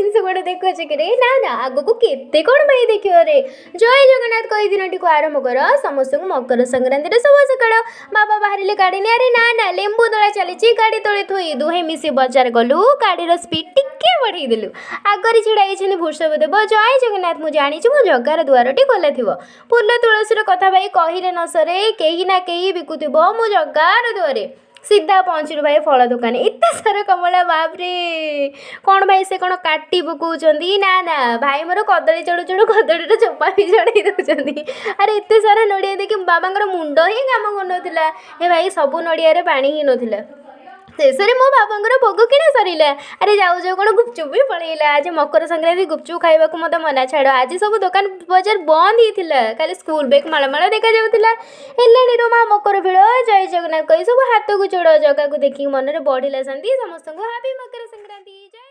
ଜିନିଷ ଗୋଟେ ଦେଖୁଛ କି ରେ? ନା ନା, ଆଗକୁ କେତେ କ'ଣ ଭାଇ ଦେଖିବ ରେ। ଜୟ ଜଗନ୍ନାଥ କହି ଦିନଟିକୁ ଆରମ୍ଭ କର। ସମସ୍ତଙ୍କୁ ମକର ସଂକ୍ରାନ୍ତିରେ ଶୁଭ ସକାଳ। ବାବା ବାହାରିଲେ ଗାଡ଼ି ନେଇ, ଆରେ ନା ନା, ଲେମ୍ବୁ ଦଳା ଚାଲିଛି ଗାଡ଼ି ତଳେ ଥୋଇ। ଦୁହେଁ ମିଶି ବଜାର ଗଲୁ, ଗାଡ଼ିର ସ୍ପିଡ୍ ଟିକେ ବଢ଼େଇ ଦେଲୁ। ଆଗରେ ଛିଡ଼ା ହେଇଛନ୍ତି ଭୃଷଭ ଦେବ। ଜୟ ଜଗନ୍ନାଥ, ମୁଁ ଜାଣିଛି ମୋ ଜଗାର ଦୁଆରଟି ଖୋଲା ଥିବ। ଫୁଲ ତୁଳସୀର କଥା ଭାଇ କହିଲେ ନ ସରେ, କେହି ନା କେହି ବିକୁଥିବ ମୋ ଜଗାର ଦୁଆରେ। ସିଧା ପହଞ୍ଚିଲୁ ଭାଇ ଫଳ ଦୋକାନ। ଏତେ ସାରା କମଳା, ବାପରେ! କ'ଣ ଭାଇ, ସେ କ'ଣ କାଟି ପକଉଛନ୍ତି? ନା ନା, ଭାଇ ମୋର କଦଳୀ ଚଢ଼ୁ ଚଢ଼ୁ କଦଳୀର ଚୋପା ବି ଛଡ଼େଇ ଦେଉଛନ୍ତି। ଆରେ, ଏତେ ସାରା ନଡ଼ିଆ ଦେଖି ବାବାଙ୍କର ମୁଣ୍ଡ ହିଁ କାମ କରୁନଥିଲା। ହେ ଭାଇ, ସବୁ ନଡ଼ିଆରେ ପାଣି ହିଁ ନଥିଲା। ଶେଷରେ ମୋ ବାବାଙ୍କର ଭୋଗ କିଣା ସରିଲା। ଆରେ, ଯାଉ ଯାଉ କ'ଣ ଗୁପଚୁପ୍ ବି ପଳେଇଲା। ଆଜି ମକର ସଂକ୍ରାନ୍ତି, ଗୁପଚୁପ୍ ଖାଇବାକୁ ମୋତେ ମନା। ଛାଡ଼, ଆଜି ସବୁ ଦୋକାନ ବଜାର ବନ୍ଦ ହେଇଥିଲା, ଖାଲି ସ୍କୁଲ ବ୍ୟାଗ୍ ମାଳ ମାଳ ଦେଖାଯାଉଥିଲା। ହେଲାଣି ରୋ ମା ମକର ଭିଡ଼। ଜୟ ଜଗନ୍ନାଥ କହି ସବୁ ହାତକୁ ଯୋଡ଼। ଜଗାକୁ ଦେଖିକି ମନରେ ବଢ଼ିଲା ଶାନ୍ତି। ସମସ୍ତଙ୍କୁ ହାପି ମକର ସଂକ୍ରାନ୍ତି। ଜୟ